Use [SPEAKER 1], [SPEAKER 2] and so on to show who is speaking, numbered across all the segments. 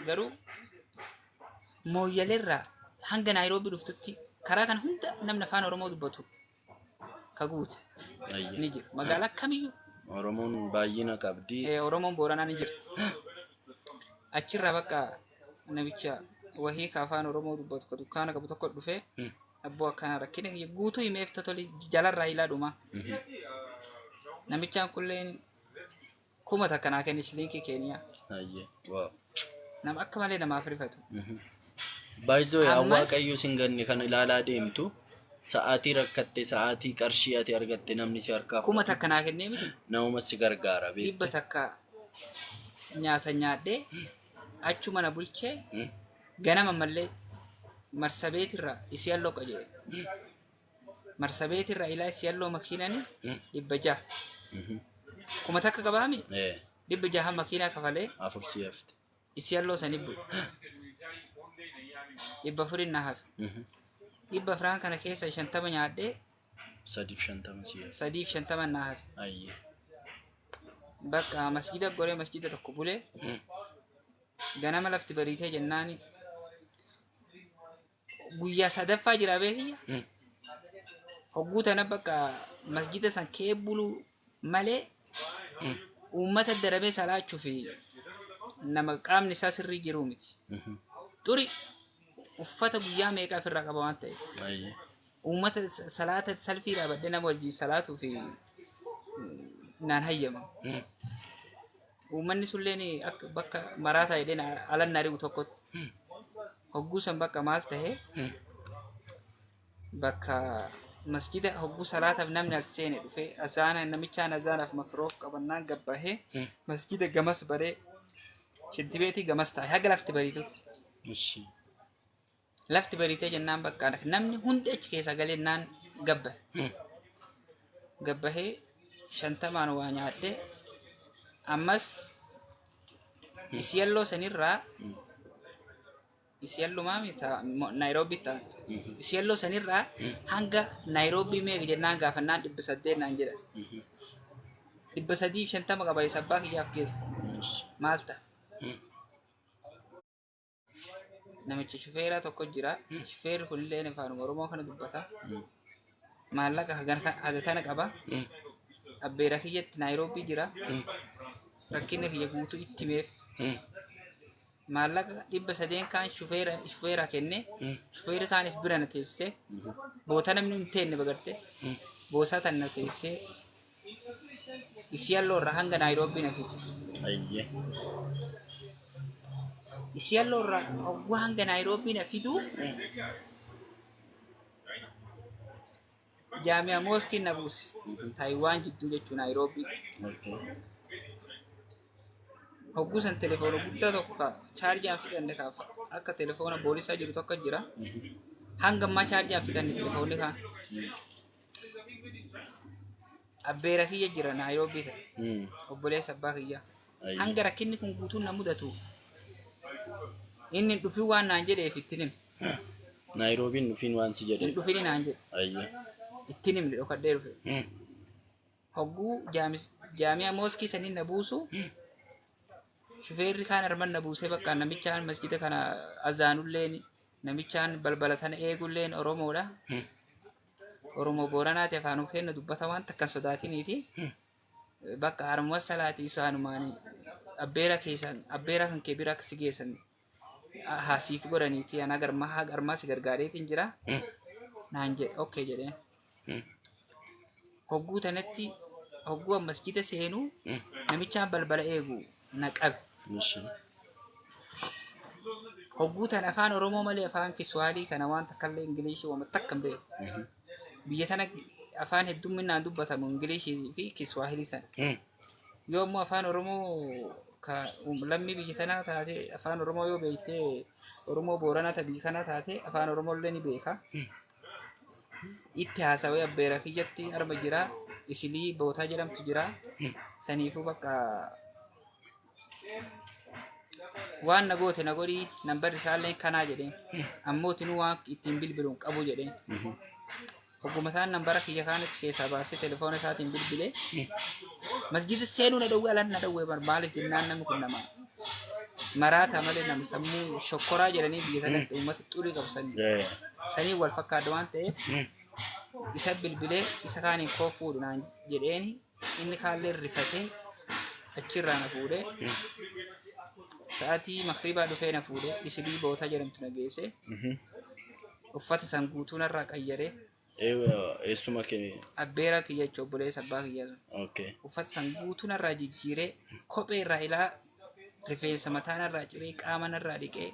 [SPEAKER 1] Garuu Mooyyaleerraa hanga Naayiroobii dhuftutti karaa kana hunda namni afaan Oromoo dubbatu ka guute ni jira. Magaalaa kamiyyuu
[SPEAKER 2] Oromoon baay'ina qabdi.
[SPEAKER 1] Oromoon Booranaa ni jirti. Achirraa bakka namicha wahii ka afaan Oromoo dubbatu ka dukkaana qabu tokko dhufee abboo akkana rakkina kiyya guutuu himeef totoli jalarraa ilaa dhumaa. Namichaan kulleen 1000 naa kenni shilinkii Keeniyaa.
[SPEAKER 2] Ayyee. Wow.
[SPEAKER 1] Nama akka malee namaaf rifatu.
[SPEAKER 2] Baay'isoo yaa
[SPEAKER 1] Ammas-
[SPEAKER 2] Waaqayyo sin ganne kan ilaalaa deemtu sa'aatii rakkatte sa'aatii qarshii ati argatte namni si harkaa
[SPEAKER 1] 1000 naa kennee miti.
[SPEAKER 2] Namuma si gargaara
[SPEAKER 1] dhibba
[SPEAKER 2] beekte.
[SPEAKER 1] takka nyaata nyaadhee achuma na bulchee ganama mallee Marsabeetirraa Isiyalloo qajeele. Marsabeetirraa ilaa Isiyalloo makiinani 600. 1000 qabaami 600 makiinaa kafalee
[SPEAKER 2] Afur si hafte.
[SPEAKER 1] Isiyalloo sani bu'e. 400n na hafe. 400n kana keessa 50 nyaadhee
[SPEAKER 2] 350 si hafe.
[SPEAKER 1] 350 na hafe.
[SPEAKER 2] Ayyee.
[SPEAKER 1] Bakka masjida goree masjida tokko bulee ganama lafti bariitee jennaani guyyaa sadaffaa jira beekiyya. Hogguu tana bakka masjida san kee buluu malee uummata darabee salaachuu fi nama qaamni isaa sirrii jiruu miti. Xuri uffata guyyaa meeqa ofirraa qaba waan ta'eef.
[SPEAKER 2] Ayyee.
[SPEAKER 1] Uummata salaata salfii dhaabadhee nama wajjin salaatuu fi naan hayyamamu. Uummanni sulleen akka bakka maraataa jedheen alan ari'u tokkotti. Hogguu san bakka maal tahe bakka masjida hogguu salaataaf namni al seene dhufee azaana namichaan azaanaaf makroof qabannaan gabbahee masjida gamas baree shintibeetii gamas taa'e haga lafti bariitutti.
[SPEAKER 2] Ishi.
[SPEAKER 1] Lafti bariitee jennaan bakka namni hundi achi keessaa galeennaan gabbahe. Gabbahee 50n waa nyaadhe ammas Isiyalloo sanirraa Isiyallumaa miti Naayiroobii taatu. Isiyalloo sanirraa hanga Naayiroobii meeqa jennaan gaafannaan 800 naan jedhan. 350 qaba isa abbaa kiyyaaf geesse. Maal ta'a? Namicha shufeeraa tokko jira. Shufeerri kunillee afaanuma Oromoo kana dubbata. Maallaqa haga kana qaba. Abbeera kiyyatti Naayiroobii jira. Rakkina kiyya guutuu itti himeef. Maallaqa 300 kaan shufeera kenne. Shufeerri kaaniif bira na teessise. Boota namni hin teenne bagarte. Boosaa tan na seessee. Isiyalloo irraa hanga Naayiroobii na fide.
[SPEAKER 2] Ayyee.
[SPEAKER 1] Isiyalloo irraa hogguu hanga Naayiroobii na fiduu Jaami'a Mooskiin na buuse. Taayiwaan jidduu jechuun Naayiroobii.
[SPEAKER 2] Okay.
[SPEAKER 1] Hogguu san telefoona guddaa tokko ka chaarjaan fixanne ka akka telefoona boolisaa jiru tokko jira. Hanga ammaa chaarjaan fixanne telefoonni kaan. Abbeera kiyya jira Naayiroobii sana. Obboleessa abbaa kiyyaa.
[SPEAKER 2] Ayyee.
[SPEAKER 1] Hanga rakkinni kun guutuun na mudatu inni hin dhufin waan naan jedheef ittiin hime.
[SPEAKER 2] Naayiroobiin dhufiin waan si
[SPEAKER 1] Hin
[SPEAKER 2] jedhe.
[SPEAKER 1] dhufini naan jedhe.
[SPEAKER 2] Ayyee.
[SPEAKER 1] Ittiin himne dhokadhee dhufe. Hogguu jaami'a mooskii saniin na buusu shufeerri kaan arman na buusee bakka namichaan masjida kana azaanulleen namichaan balbala tana eegulleen Oromoodha. Oromoo Booranaati afaanuma keenna dubbata waan takka hin sodaatiniiti. Bakka harmuma salaati isaanumaan abbeera keessan abbeera kan kee bira akka si geessan haa siif godhaniiti ana garmaa haa garmaa si gargaareetiin jira naan jedhe okay jedheen. Hogguu tanatti hogguu an masjida seenuu namichaan balbala eegu na qabe.
[SPEAKER 2] Ishi.
[SPEAKER 1] Hogguu tan afaan Oromoo malee afaan Kiswaalii kana waan takkallee Ingiliishii waan takka hin beeku. Biyya tana afaan heddumminaan dubbatamu Ingiliishii fi Kiswaahilii sana. Yoo ammoo afaan Oromoo ka lammii biyya tanaa taate afaan Oromoo yoo beekte Oromoo Booranaa ta biyya kanaa taate afaan Oromoo illee ni beeka. Itti haasawee abbeera kiyyatti arma jira. Isilii bootaa jedhamtu jira. Saniifuu bakka waan na goote na godhii nambarri isaallee kanaa jedheen. Ammoo tinuu waan ittiin bilbilu hin qabu jedheen. Ogguma isaan nambara kiyya kaan achi keessaa baasee telefoona isaatiin bilbilee masjida seenuu na dhowwee alan na dhowwee bar maaliif jennaan namni kun nama Maraata malee nama sammuu shokkoraa jedhanii biyya sanatti uummata xurii qabsanii. Sanii wal fakkaata waan ta'eef isa bilbilee isa kaaniin koo fuudhu naan jedheeni, inni kaallee rifatee achirraa na fuudhee, sa'aatii makriibaa dhufee na fuudhee Isilii boota jedhamtu na geesse. Uffata san guutuu narraa qayyaree.
[SPEAKER 2] Eessuma kee?
[SPEAKER 1] Abbeeraa kiyya jechuun obboleessa abbaa kiyyaa sun. Uffata san guutuu narraa jijjiiree, kophee irraa ilaa rifeensa mataa narraa ciree, qaama narraa dhiqee,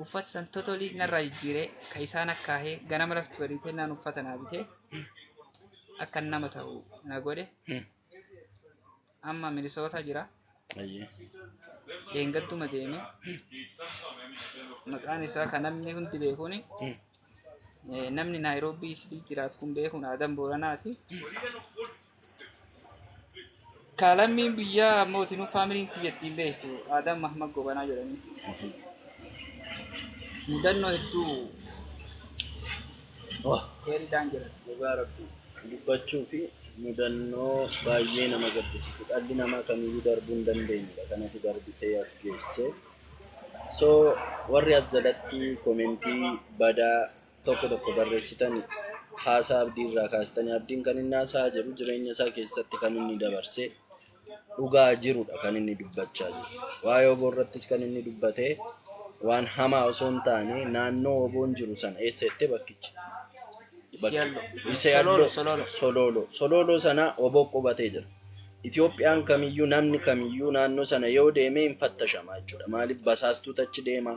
[SPEAKER 1] uffata san totolii narraa jijjiiree, ka isaan akkaahee ganama lafti bariitee naan uffata naa bitee akka nama ta'u na godhe. Amma Minisootaa jira. Deengadduma deeme. Maqaan isaa kan namni hundi beekuuni. Namni Naayiroobii Isilii jiraatu kun beekuun Adam Booranaati. Kaalammiin biyyaa mootinuu faamiliin kiyyattiin beektu Adam Mahmad Gobanaa jedhanii. Mudannoo hedduu, very dangerous.
[SPEAKER 2] Dhugaa Rabbii dubbachuu fi mudannoo baay'ee nama gaddisiisu, dhalli namaa kamiyyuu darbuu hin dandeenyedha. Kanatu darbitee as geesse. So warri as jalatti comment badaa tokko tokko barreessitan, haasaa Abdii irraa kaastanii, Abdiin kan inni haasaa jiru jireenya isaa keessatti kan inni dabarse dhugaa jirudha kan inni dubbachaa jiru. Waa'ee oboo irrattis kan inni dubbate waan hamaa osoo hin taane, naannoo oboon jiru sana eessa jettee bakkichi?
[SPEAKER 1] Isiyaallo.
[SPEAKER 2] Isa yaallo.
[SPEAKER 1] Sololo, Sololo.
[SPEAKER 2] Sololo. Sololo sana oboo qubatee jira. Itoophiyaan kamiyyuu, namni kamiyyuu naannoo sana yoo deeme hin fattashama jechuudha. Maaliif? Basaastuutu achi deema.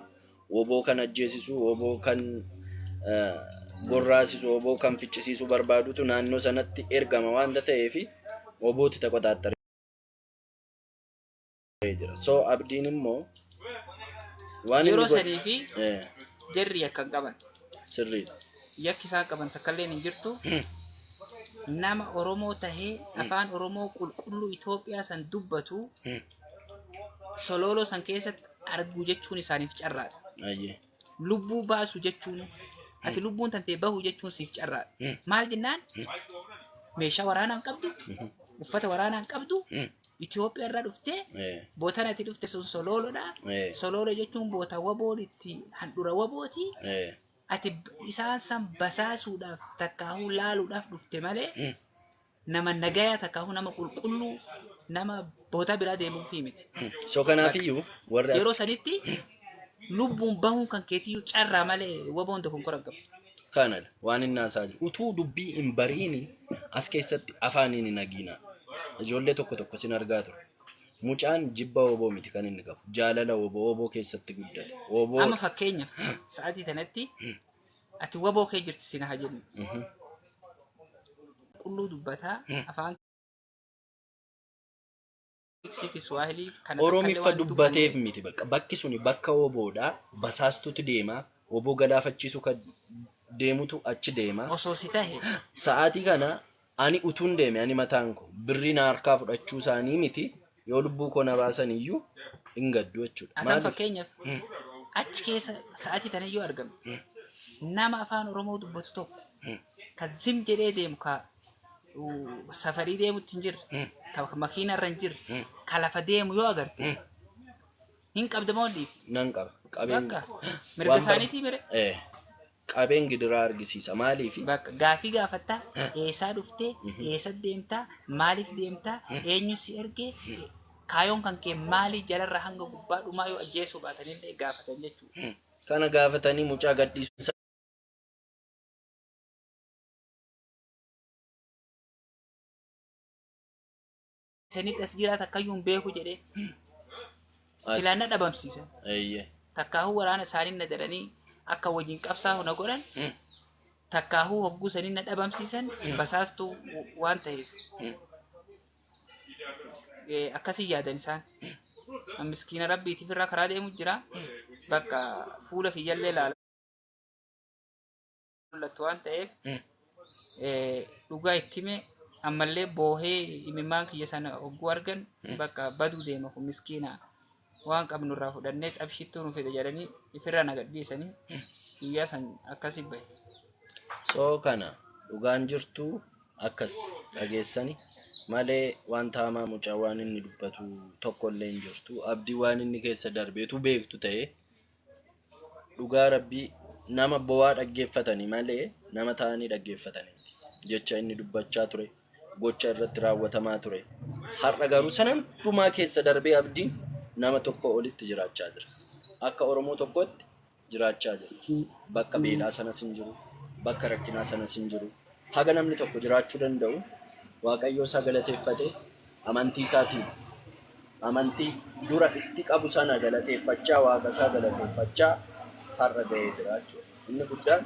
[SPEAKER 2] Oboo kan ajjeesisu, oboo kan gorraasisu, oboo kan ficcisiisuu barbaadutu naannoo sanatti ergama waanta ta'eef obooti taqoxaaxaree jira. So Abdiin immoo waan inni
[SPEAKER 1] Yeroo sanii fi jarri yakka hin qaban.
[SPEAKER 2] Sirriidha.
[SPEAKER 1] Yakki isaan qaban takkalleen hin jirtu. Nama Oromoo tahee afaan Oromoo qulqulluu Itoophiyaa san dubbatu Solooloo san keessatti arguu jechuun isaaniif carraadha. Lubbuu baasu jechuun, ati lubbuun tantee bahu jechuun siif carraadha. Maal jennaan, meeshaa waraanaa hin qabdu, uffata waraanaa hin qabdu, Itoophiyaa irraa dhuftee bootaan ati dhufte sun Solooloodha. Solooloo jechuun boota waboon itti handhura wabooti. Ati isaan san basaasuudhaaf takkaahuu laaluudhaaf dhufte malee nama nagayaa takkaahuu nama qulqulluu nama boota biraa deemuufii miti.
[SPEAKER 2] So kanaafiyyuu warri as
[SPEAKER 1] Yeroo sanitti lubbuun bahuun kan keetiyyuu carraa malee waboon dogonkora hin qabu.
[SPEAKER 2] Kanadha waan inni haasaa jiru. Utuu dubbii hin bariini as keessatti afaaniin hin hagiinaa. Ijoollee tokko tokko sin argaa ture. Mucaan jibba oboo miti kan inni qabu. Jaalala oboo, oboo keessatti guddate. Oboo.
[SPEAKER 1] Amma fakkeenyaaf sa'aatii tanatti ati waboo kee jirti sin haa jennu. Qulqulluu dubbataa afaan Kiswahilii kana takkallee
[SPEAKER 2] Oromiffa
[SPEAKER 1] waan
[SPEAKER 2] dubbateef
[SPEAKER 1] dubbanne
[SPEAKER 2] miti bakka. Bakki suni bakka oboodha. Basaastutu deema. Oboo galaafachiisu kan deemutu achi deema.
[SPEAKER 1] Osoo si tahe.
[SPEAKER 2] Sa'aatii kana ani utuun deeme, ani mataan koo birrii na harkaa fudhachuu isaanii miti, yoo lubbuu koo na baasan iyyuu hin gaddu jechuudha.
[SPEAKER 1] Atan
[SPEAKER 2] Maaliif?
[SPEAKER 1] fakkeenyaaf achi keessa sa'aatii tana yoo argamte, nama afaan Oromoo dubbatu tokko ka zim jedhee deemu, ka safarii deemutti hin jirre, ka makiina irra hin jirre, ka lafa deemu yoo agarte, hin qabda moo dhiifte?
[SPEAKER 2] Nan qaba. Qabeen
[SPEAKER 1] Bakka mirga
[SPEAKER 2] waan
[SPEAKER 1] isaaniitii mire.
[SPEAKER 2] Qabeen gidiraa argisiisa. Maaliif?
[SPEAKER 1] Bakka gaafii gaafattaa, eessaa dhuftee, eessa deemtaa, maaliif deemtaa, eenyu si ergee, kaayoon kan kee maalii, jalarraa hanga gubbaa dhumaa yoo ajjeesuu baatanillee gaafatan jechuudha.
[SPEAKER 2] Kana gaafatanii mucaa gadhiisuu
[SPEAKER 1] Isanitti as jiraata akkayyuu hin beeku jedhee silaan na dhabamsiisan. Takkaahuu waraana isaanii na daranii akka wajjin qabsaa'u na godhan, takkaahuu hogguu sanii na dhabamsiisan, basaastuu waan ta'eef. Akkasii yaadan isaan. An miskiina rabbiitiif irraa karaa deemu jira. Bakka fuula kiyyallee ilaala mul'attu waan ta'eef dhugaa itti hime. Ammallee boohee imimmaan kiyya sana hogguu argan, bakka baduu deema kun miskiina, waan qabnu irraa fudhannee xabshittuu nu fida jedhanii ifirraa na gadhiisanii guyyaa san akkasi bahe.
[SPEAKER 2] So kana dhugaan jirtu Akkas dhageessani malee wanta hamaa mucaa waan inni dubbatu tokko illee hin jirtu. Abdii waan inni keessa darbeetu beektu ta'e, dhugaa rabbii, nama bo'aa dhaggeeffatanii malee nama ta'anii dhaggeeffatanii jecha inni dubbachaa ture, gocha irratti raawwatamaa ture. Har'a garuu sana hundumaa keessa darbee Abdiin nama tokko olitti jiraachaa jira. Akka Oromoo tokkotti jiraachaa jira. Bakka beelaa sanas hin jiru, bakka rakkinaa sanas hin jiru. Haga namni tokko jiraachuu danda'u Waaqayyoo isaa galateeffate, amantii isaatiin, amantii dura itti qabu sana galateeffachaa, Waaqa isaa galateeffachaa har'a ga'ee jira jechuudha. Inni guddaan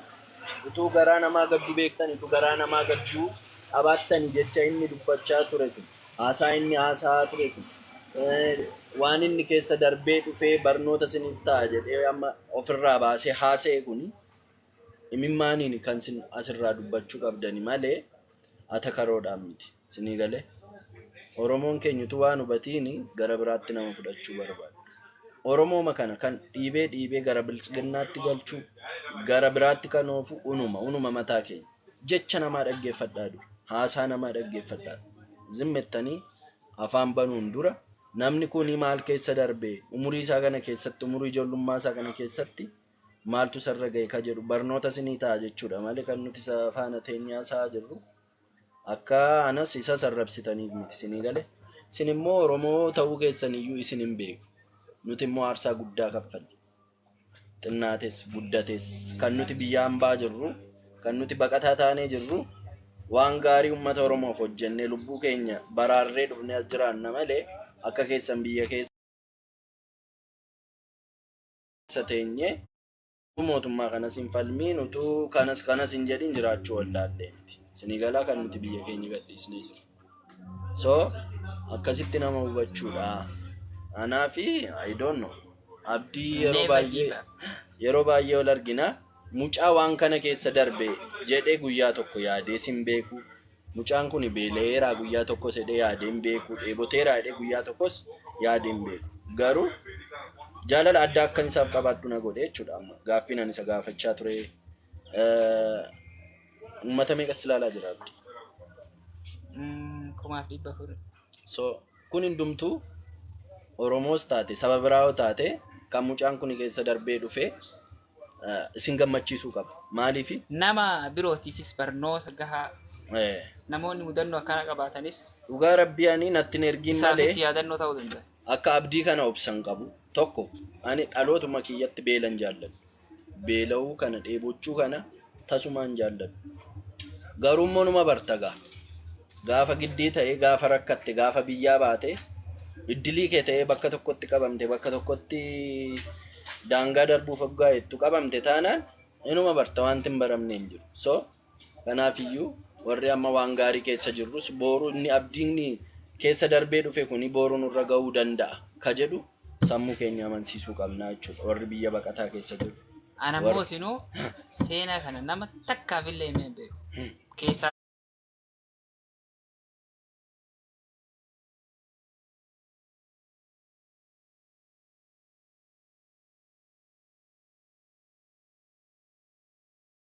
[SPEAKER 2] utuu garaa namaa gadduu beektan, utuu garaa namaa gadduu qabaattani, jecha inni dubbachaa ture sun, haasaa inni haasa'aa ture sun, waan inni keessa darbee dhufee barnoota isiniif ta'a jedhee amma ofirraa baasee haasa'e kuni imimmaaniin kan isin asirraa dubbachuu qabdani malee atakaroodhaan miti. Isinii galee? Oromoon keenya utuu waan hubatiin gara biraatti nama fudhachuu barbaada. Oromooma kana kan dhiibee dhiibee gara biltsiginnaatti galchuu, gara biraatti kan oofu unuma mataa keenya. Jecha namaa dhaggeeffadhaa dura. Haasaa namaa dhaggeeffadhaa. Zimmettanii afaan banuun dura namni kun maal keessa darbee, umurii isaa kana keessatti, umurii ijoollummaa isaa kana keessatti maaltu isarra ga'e ka jedhu barnoota isinii ta'a jechuudha malee kan nuti isa faana teenyaa isaa jirru akka anas isa sarrabsitaniif miti. Isinii gale? Isin immoo Oromoo ta'uu keessan iyyuu isin hin beeku. Nuti immoo aarsaa guddaa kaffalle. Xinnaates guddates, kan nuti biyya hambaa jirru, kan nuti baqataa taanee jirru, waan gaarii uummata Oromoof hojjennee lubbuu keenya baraarree dhufnee as jiraanna malee akka keessan biyya keessa teenyee mootummaa kanas hin falmiin, utuu kanas kanas hin jedhin jiraachuu wallaallee miti. Isinii galaa? Kan nuti biyya keenya gadhiisnee jiru. So akkasitti nama hubachuudha. Anaa fi I don't know. Abdii yeroo
[SPEAKER 1] Never
[SPEAKER 2] baay'ee
[SPEAKER 1] give up.
[SPEAKER 2] yeroo baay'ee ol argina. Mucaa waan kana keessa darbe jedhee guyyaa tokko yaadee sin beeku. Mucaan kun beela'eeraa guyyaa tokkos jedhee yaadee hin beeku. Dheeboteeraa jedhee guyyaa tokkos yaadee hin beeku. Garuu jaalala addaa akkan isaaf qabaadhu na godhe jechuudha amma. Gaaffiin ani isa gaafachaa ture. Uummata meeqas ilaalaa jira, Abdii?
[SPEAKER 1] 4,400.
[SPEAKER 2] So kun hundumtuu Oromoos taate, saba biraa yoo taate, kan mucaan kun keessa darbee dhufe isin gammachiisuu qaba. Maaliifi?
[SPEAKER 1] Nama birootiifis barnoota gahaa, namoonni mudannoo akkana qabaatanis
[SPEAKER 2] Dhugaa rabbii, ani natti hin ergiin malee
[SPEAKER 1] isaafis yaadannoo ta'uu danda'a.
[SPEAKER 2] Akka Abdii kana obsan qabu tokko ani dhalootuma kiyyatti beelan jaalladhu. Beela'uu kana, dheebochuu kana tasumaan jaalladhu. Garuu immoo numa barta gaa. Gaafa giddii ta'e, gaafa rakkatte, gaafa biyyaa baate, iddilii kee ta'ee bakka tokkotti qabamte, bakka tokkotti daangaa darbuuf hoggaa jettu qabamte taanaan inuma barta, wanti hin baramne hin jiru. So kanaafiyyuu warri amma waan gaarii keessa jirrus boru inni Abdiin keessa darbee dhufe kuni boru nurra ga'uu danda'a ka jedhu sammuu keenya amansiisuu qabna jechuudha warri biyya baqataa keessa jirru.
[SPEAKER 1] Ana
[SPEAKER 2] Warri
[SPEAKER 1] mootinuu seenaa kana nama takkaaf illee himee hin beeku. Keessaa